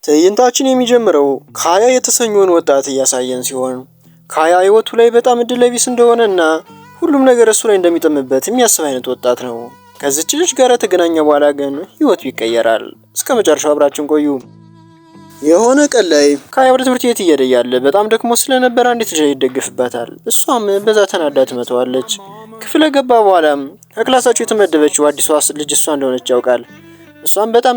ትዕይንታችን የሚጀምረው ካያ የተሰኘውን ወጣት እያሳየን ሲሆን ካያ ህይወቱ ላይ በጣም እድለቢስ እንደሆነና ሁሉም ነገር እሱ ላይ እንደሚጠምበት የሚያስብ አይነት ወጣት ነው። ከዚች ልጅ ጋር ከተገናኘ በኋላ ግን ህይወቱ ይቀየራል። እስከ መጨረሻው አብራችን ቆዩ። የሆነ ቀን ላይ ካያ ወደ ትምህርት ቤት እየሄደ እያለ በጣም ደክሞ ስለነበር አንዲት ልጅ ይደግፍበታል። እሷም በዛ ተናዳ ትመተዋለች። ክፍል ከገባ በኋላም ከክላሳቸው የተመደበችው አዲሷ ልጅ እሷ እንደሆነች ያውቃል። እሷም በጣም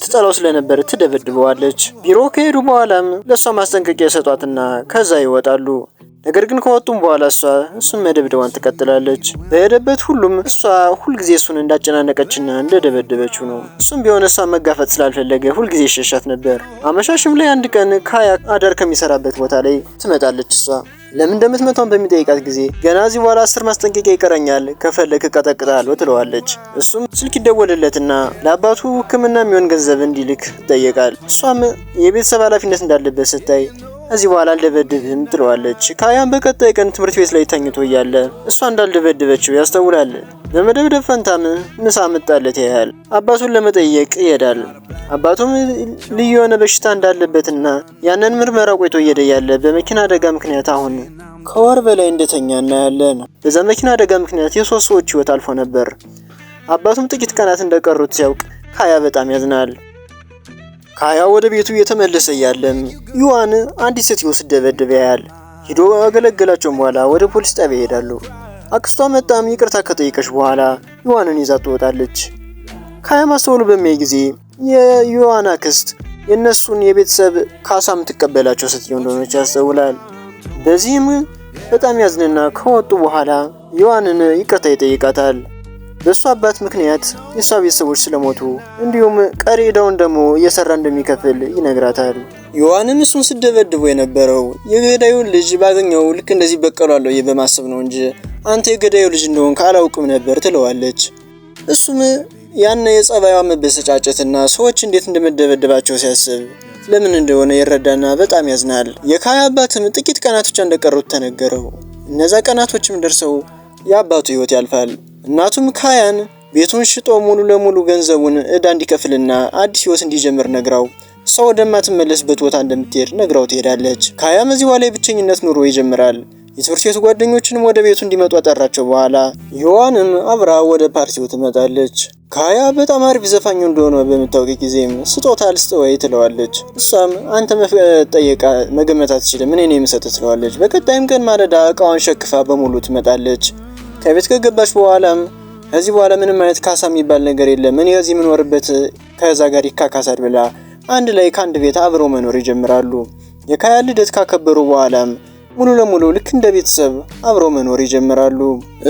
ትጠላው ስለነበር ትደበድበዋለች። ቢሮ ከሄዱ በኋላም ለእሷ ማስጠንቀቂያ የሰጧትና ከዛ ይወጣሉ። ነገር ግን ከወጡም በኋላ እሷ እሱን መደብደቧን ትቀጥላለች። በሄደበት ሁሉም እሷ ሁልጊዜ እሱን እንዳጨናነቀችና እንደደበደበችው ነው። እሱም ቢሆን እሷን መጋፈጥ ስላልፈለገ ሁልጊዜ ይሸሻት ነበር። አመሻሽም ላይ አንድ ቀን ካያ አዳር ከሚሰራበት ቦታ ላይ ትመጣለች። እሷ ለምን እንደምትመታውን በሚጠይቃት ጊዜ ገና እዚህ በኋላ 10 ማስጠንቀቂያ ይቀረኛል፣ ከፈለክ እቀጠቅጥሃለሁ ትለዋለች። እሱም ስልክ ይደወልለትና ለአባቱ ሕክምና የሚሆን ገንዘብ እንዲልክ ይጠየቃል። እሷም የቤተሰብ ኃላፊነት እንዳለበት ስታይ ከዚህ በኋላ አልደበድብህም ትለዋለች። ካያም በቀጣይ ቀን ትምህርት ቤት ላይ ተኝቶ እያለ እሷ እንዳልደበደበችው ያስተውላል። በመደብደብ ፈንታም ምሳ መጣለት ያያል። አባቱን ለመጠየቅ ይሄዳል። አባቱም ልዩ የሆነ በሽታ እንዳለበትና ያንን ምርመራ ቆይቶ እየሄደ ያለ በመኪና አደጋ ምክንያት አሁን ከወር በላይ እንደተኛ እናያለን። በዛ መኪና አደጋ ምክንያት የሶስት ሰዎች ህይወት አልፎ ነበር። አባቱም ጥቂት ቀናት እንደቀሩት ሲያውቅ ካያ በጣም ያዝናል። ካያ ወደ ቤቱ እየተመለሰ እያለም ዩዋን አንዲት ሴትዮ ስትደበድብ ያያል። ሂዶ አገለገላቸውም በኋላ ወደ ፖሊስ ጣቢያ ይሄዳሉ። አክስቷ መጣም ይቅርታ ከጠየቀች በኋላ ዩዋንን ይዛ ትወጣለች። ካያ ማስተውሉ በሚያይ ጊዜ የዩዋን አክስት የእነሱን የቤተሰብ ካሳ የምትቀበላቸው ሴትዮ እንደሆነች ያስተውላል። በዚህም በጣም ያዝንና ከወጡ በኋላ ዩዋንን ይቅርታ ይጠይቃታል። በእሷ አባት ምክንያት የእሷ ቤተሰቦች ስለሞቱ እንዲሁም ቀሪ ዕዳውን ደግሞ እየሰራ እንደሚከፍል ይነግራታል። ዮሐንም እሱን ስደበድቦ የነበረው የገዳዩን ልጅ ባገኘው ልክ እንደዚህ በቀሏለሁ በማሰብ ነው እንጂ አንተ የገዳዩ ልጅ እንደሆንክ አላውቅም ነበር ትለዋለች። እሱም ያን የጸባይዋ መበሰጫጨትና ሰዎች እንዴት እንደመደበደባቸው ሲያስብ ለምን እንደሆነ ይረዳና በጣም ያዝናል። የካያ አባትም ጥቂት ቀናቶች እንደቀሩት ተነገረው። እነዛ ቀናቶችም ደርሰው የአባቱ ህይወት ያልፋል። እናቱም ካያን ቤቱን ሽጦ ሙሉ ለሙሉ ገንዘቡን እዳ እንዲከፍልና አዲስ ህይወት እንዲጀምር ነግራው እሷ ወደማትመለስበት ቦታ እንደምትሄድ ነግራው ትሄዳለች። ካያም እዚህ በኋላ የብቸኝነት ኑሮ ይጀምራል። የትምህርት ቤቱ ጓደኞችንም ወደ ቤቱ እንዲመጡ አጠራቸው። በኋላ ዮሐንም አብራ ወደ ፓርቲው ትመጣለች። ካያ በጣም አሪፍ ዘፋኝ እንደሆነ በምታውቅ ጊዜም ስጦታ ልስጥ ወይ ትለዋለች። እሷም አንተ መጠየቅ መገመት አትችልም፣ እኔ ነኝ የምሰጥህ ትለዋለች። በቀጣይም ቀን ማለዳ እቃዋን ሸክፋ በሙሉ ትመጣለች። ከቤት ከገባች በኋላም ከዚህ በኋላ ምንም አይነት ካሳ የሚባል ነገር የለም፣ እኔ እዚህ የምኖርበት ከዛ ጋር ይካካሳል ብላ አንድ ላይ ከአንድ ቤት አብረው መኖር ይጀምራሉ። የካያ ልደት ካከበሩ በኋላም ሙሉ ለሙሉ ልክ እንደ ቤተሰብ አብረው መኖር ይጀምራሉ።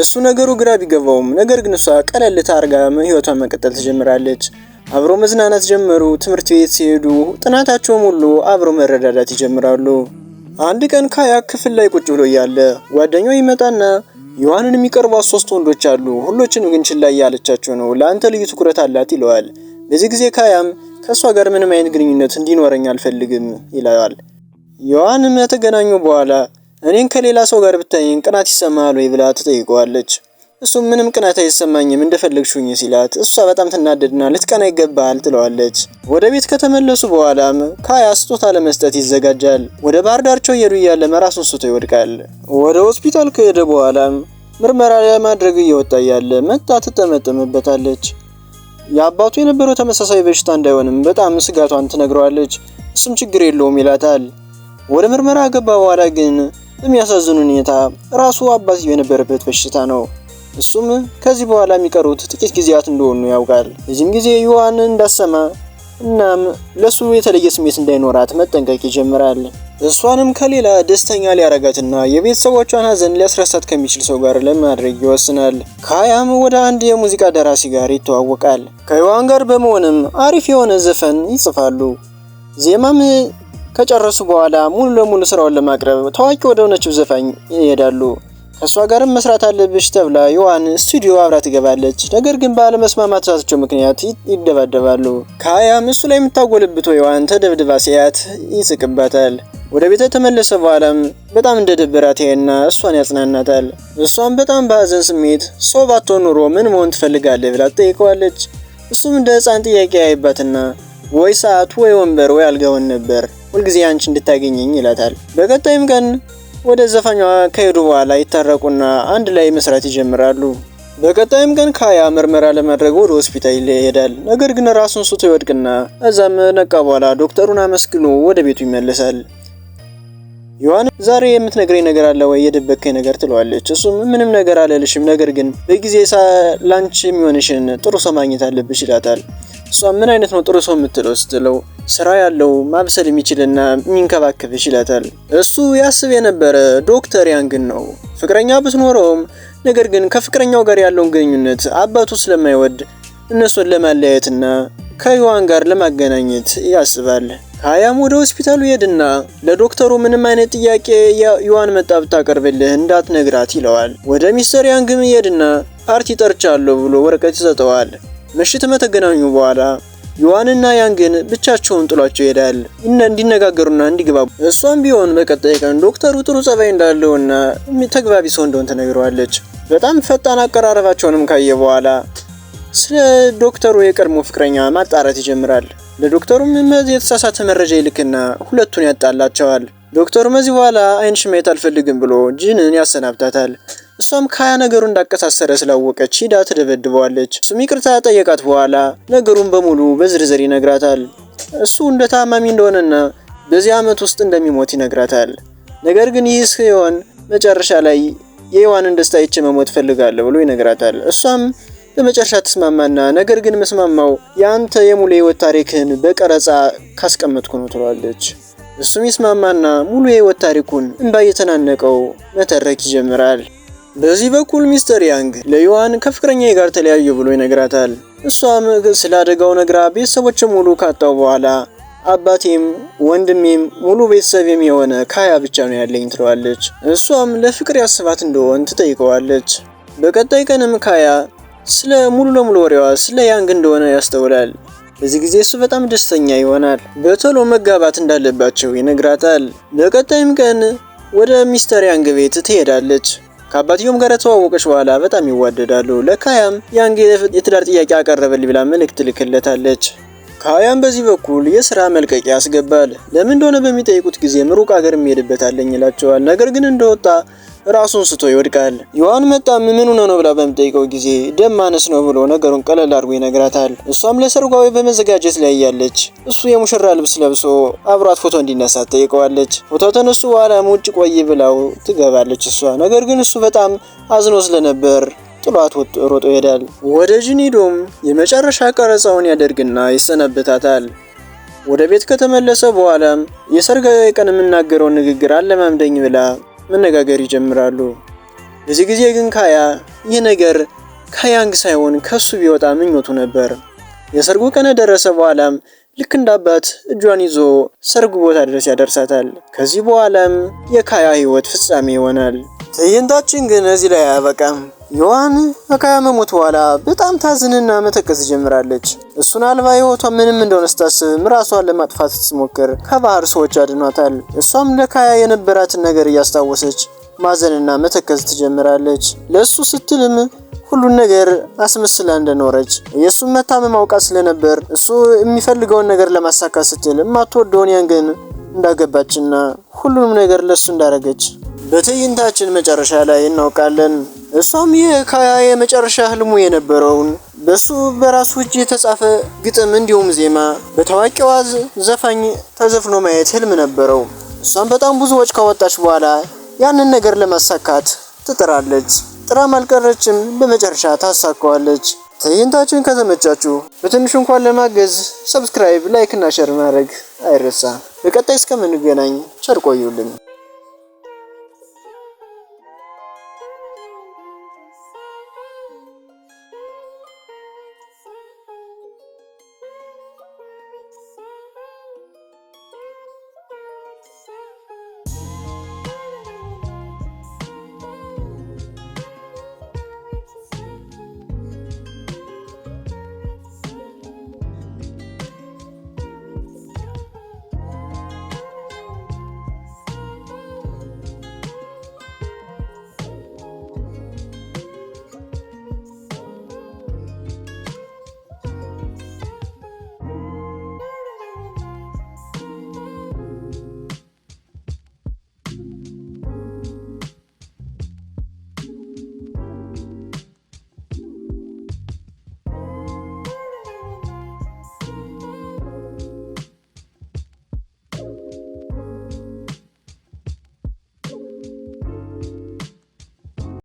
እሱ ነገሩ ግራ ቢገባውም ነገር ግን እሷ ቀለል አድርጋ ህይወቷን መቀጠል ትጀምራለች። አብረው መዝናናት ጀመሩ። ትምህርት ቤት ሲሄዱ ጥናታቸውም ሁሉ አብረው መረዳዳት ይጀምራሉ። አንድ ቀን ካያ ክፍል ላይ ቁጭ ብሎ እያለ ጓደኛው ይመጣና ዮሐንን የሚቀርቧት ሶስት ወንዶች አሉ፣ ሁሎችንም ግን ችላ እያለቻቸው ነው፣ ለአንተ ልዩ ትኩረት አላት ይለዋል። በዚህ ጊዜ ካያም ከእሷ ጋር ምንም አይነት ግንኙነት እንዲኖረኝ አልፈልግም ይለዋል። ዮሐንም ከተገናኙ በኋላ እኔን ከሌላ ሰው ጋር ብታይኝ ቅናት ይሰማሃል ወይ ብላ ትጠይቀዋለች። እሱም ምንም ቅናት አይሰማኝም እንደፈለግሽ ሁኚ ሲላት እሷ በጣም ትናደድና ልትቀና ይገባሃል ትለዋለች። ወደ ቤት ከተመለሱ በኋላም ካያ ስጦታ ለመስጠት ይዘጋጃል። ወደ ባህር ዳርቻው እየሄዱ እያለ ራሱን ስቶ ይወድቃል። ወደ ሆስፒታል ከሄደ በኋላም ምርመራ ለማድረግ እየወጣ እያለ መጣ ትጠመጠምበታለች። የአባቱ የነበረው ተመሳሳይ በሽታ እንዳይሆንም በጣም ስጋቷን ትነግረዋለች። እሱም ችግር የለውም ይላታል። ወደ ምርመራ ገባ በኋላ ግን በሚያሳዝን ሁኔታ ራሱ አባትየው የነበረበት በሽታ ነው። እሱም ከዚህ በኋላ የሚቀሩት ጥቂት ጊዜያት እንደሆኑ ያውቃል። በዚህም ጊዜ ዮሐን እንዳሰማ እናም ለሱ የተለየ ስሜት እንዳይኖራት መጠንቀቅ ይጀምራል። እሷንም ከሌላ ደስተኛ ሊያረጋትና የቤተሰቦቿን ሀዘን ሊያስረሳት ከሚችል ሰው ጋር ለማድረግ ይወስናል። ካያም ወደ አንድ የሙዚቃ ደራሲ ጋር ይተዋወቃል። ከዮሐን ጋር በመሆንም አሪፍ የሆነ ዘፈን ይጽፋሉ። ዜማም ከጨረሱ በኋላ ሙሉ ለሙሉ ስራውን ለማቅረብ ታዋቂ ወደ ሆነችው ዘፋኝ ይሄዳሉ። ከእሷ ጋርም መስራት አለብሽ ተብላ ዮሐን ስቱዲዮ አብራ ትገባለች። ነገር ግን ባለመስማማታቸው ምክንያት ይደባደባሉ። ካያም እሱ ላይ የምታጎለብተው ዮሐን ተደብድባ ሲያት ይስቅባታል። ወደ ቤተ ተመለሰ በኋላም በጣም እንደደበራት ያይና እሷን ያጽናናታል። እሷም በጣም በሀዘን ስሜት ሰው ባትሆን ኑሮ ምን መሆን ትፈልጋለህ ብላ ትጠይቀዋለች። እሱም እንደ ሕፃን ጥያቄ ያይባትና ወይ ሰዓቱ ወይ ወንበር ወይ አልጋውን ነበር ሁልጊዜ አንቺ እንድታገኘኝ ይላታል። በቀጣይም ቀን ወደ ዘፋኟ ከሄዱ በኋላ ይታረቁና አንድ ላይ መስራት ይጀምራሉ። በቀጣይም ቀን ካያ ምርመራ ለማድረግ ወደ ሆስፒታል ይሄዳል። ነገር ግን ራሱን ስቶ ይወድቅና እዛም ነቃ በኋላ ዶክተሩን አመስግኖ ወደ ቤቱ ይመለሳል። ዮሐን ዛሬ የምትነግረኝ ነገር አለ ወይ የደበከኝ ነገር ትለዋለች። እሱም ምንም ነገር አልልሽም፣ ነገር ግን በጊዜ ላንቺ የሚሆንሽን ጥሩ ሰው ማግኘት አለብሽ ይላታል። እሷ ምን አይነት ነው ጥሩ ሰው የምትለው ስትለው ስራ ያለው፣ ማብሰል የሚችልና የሚንከባከብሽ ይላታል። እሱ ያስብ የነበረ ዶክተር ያንግን ነው። ፍቅረኛ ብትኖረውም ነገር ግን ከፍቅረኛው ጋር ያለውን ግንኙነት አባቱ ስለማይወድ እነሱን ለማለያየትና ከዮሐን ጋር ለማገናኘት ያስባል። ካያም ወደ ሆስፒታሉ ይሄድና ለዶክተሩ ምንም አይነት ጥያቄ ዮሐን መጣ ብታቀርብልህ እንዳትነግራት ይለዋል። ወደ ሚስተር ያንግም ይሄድና ፓርቲ ጠርቻለሁ ብሎ ወረቀት ይሰጠዋል። ምሽት ከተገናኙ በኋላ ዮሐንና ያንግን ብቻቸውን ጥሏቸው ይሄዳል እንዲነጋገሩና እንዲግባቡ። እሷም ቢሆን በቀጣይ ቀን ዶክተሩ ጥሩ ጸባይ እንዳለውና ተግባቢ ሰው እንደሆነ ተነግረዋለች። በጣም ፈጣን አቀራረባቸውንም ካየ በኋላ ስለ ዶክተሩ የቀድሞ ፍቅረኛ ማጣራት ይጀምራል። ለዶክተሩም የተሳሳተ መረጃ ይልክና ሁለቱን ያጣላቸዋል። ዶክተሩ ከዚህ በኋላ ዓይንሽ ማየት አልፈልግም ብሎ ጂንን ያሰናብታታል። እሷም ካያ ነገሩ እንዳቀሳሰረ ስላወቀች ሂዳ ትደበድበዋለች። እሱም ይቅርታ ጠየቃት በኋላ ነገሩን በሙሉ በዝርዝር ይነግራታል። እሱ እንደ ታማሚ እንደሆነና በዚህ ዓመት ውስጥ እንደሚሞት ይነግራታል። ነገር ግን ይህ ሲሆን መጨረሻ ላይ የሔዋንን ደስታ አይቼ መሞት ፈልጋለሁ ብሎ ይነግራታል። እሷም በመጨረሻ ተስማማና ነገር ግን መስማማው የአንተ የሙሉ የህይወት ታሪክህን በቀረጻ ካስቀመጥኩ ነው ትለዋለች። እሱም ይስማማና ሙሉ የህይወት ታሪኩን እንባ እየተናነቀው መተረክ ይጀምራል። በዚህ በኩል ሚስተር ያንግ ለዮሐን ከፍቅረኛዬ ጋር ተለያዩ ብሎ ይነግራታል። እሷም ስለ አደጋው ነግራ ቤተሰቦች ሙሉ ካጣው በኋላ አባቴም ወንድሜም ሙሉ ቤተሰቤም የሆነ ካያ ብቻ ነው ያለኝ ትለዋለች። እሷም ለፍቅር ያስባት እንደሆን ትጠይቀዋለች። በቀጣይ ቀንም ካያ ስለ ሙሉ ለሙሉ ወሬዋ ስለ ያንግ እንደሆነ ያስተውላል። በዚህ ጊዜ እሱ በጣም ደስተኛ ይሆናል። በቶሎ መጋባት እንዳለባቸው ይነግራታል። በቀጣይም ቀን ወደ ሚስተር ያንግ ቤት ትሄዳለች። ከአባትየውም ጋር ተዋወቀች በኋላ በጣም ይዋደዳሉ። ለካያም ያንግ የትዳር ጥያቄ አቀረበልኝ ብላ መልእክት ትልክለታለች። ካያም በዚህ በኩል የስራ መልቀቂያ ያስገባል። ለምን እንደሆነ በሚጠይቁት ጊዜ ሩቅ ሀገር የሚሄድበት አለኝ ይላቸዋል። ነገር ግን እንደወጣ ራሱን ስቶ ይወድቃል። ዮሐን መጣም ምን ሆነ ነው ብላ በምጠይቀው ጊዜ ደም ማነስ ነው ብሎ ነገሩን ቀለል አድርጎ ይነግራታል። እሷም ለሰርጓ በመዘጋጀት ላይ ያለች እሱ የሙሽራ ልብስ ለብሶ አብሯት ፎቶ እንዲነሳ ትጠይቀዋለች። ፎቶ ተነሱ በኋላም ውጭ ቆይ ብላው ትገባለች እሷ። ነገር ግን እሱ በጣም አዝኖ ስለነበር ጥሏት ሮጦ ይሄዳል። ወደ ጂኒዶም የመጨረሻ ቀረጻውን ያደርግና ይሰናበታታል። ወደ ቤት ከተመለሰ በኋላም የሰርግ ቀን የምናገረውን ንግግር አለማምደኝ ብላ መነጋገር ይጀምራሉ። በዚህ ጊዜ ግን ካያ ይህ ነገር ከያንግ ሳይሆን ከሱ ቢወጣ ምኞቱ ነበር። የሰርጉ ቀን ደረሰ በኋላም ልክ እንደ አባት እጇን ይዞ ሰርጉ ቦታ ድረስ ያደርሳታል። ከዚህ በኋላም የካያ ህይወት ፍጻሜ ይሆናል። ትዕይንታችን ግን እዚህ ላይ አያበቃም። ዮሐን ከካያ መሞት በኋላ በጣም ታዝንና መተከዝ ጀምራለች። እሱን አልባ ህይወቷ ምንም እንደሆነ ስታስብ ራሷን ለማጥፋት ስትሞክር ከባህር ሰዎች አድኗታል። እሷም ለካያ የነበራትን ነገር እያስታወሰች ማዘንና መተከዝ ትጀምራለች። ለእሱ ስትልም ሁሉን ነገር አስመስላ እንደኖረች የእሱን መታመም አውቃ ስለነበር እሱ የሚፈልገውን ነገር ለማሳካት ስትል የማትወደውን ያንግን እንዳገባችና ሁሉንም ነገር ለእሱ እንዳረገች በትዕይንታችን መጨረሻ ላይ እናውቃለን። እሷም የካያ የመጨረሻ ህልሙ የነበረውን በሱ በራሱ እጅ የተጻፈ ግጥም እንዲሁም ዜማ በታዋቂዋ ዘፋኝ ተዘፍኖ ማየት ህልም ነበረው። እሷም በጣም ብዙ ወጪ ካወጣች በኋላ ያንን ነገር ለማሳካት ትጥራለች። ጥራም አልቀረችም፣ በመጨረሻ ታሳካዋለች። ትዕይንታችን ከተመቻችሁ በትንሹ እንኳን ለማገዝ subscribe፣ like እና share ማድረግ አይረሳ። በቀጣይ እስከምንገናኝ ቸር ቆዩልን።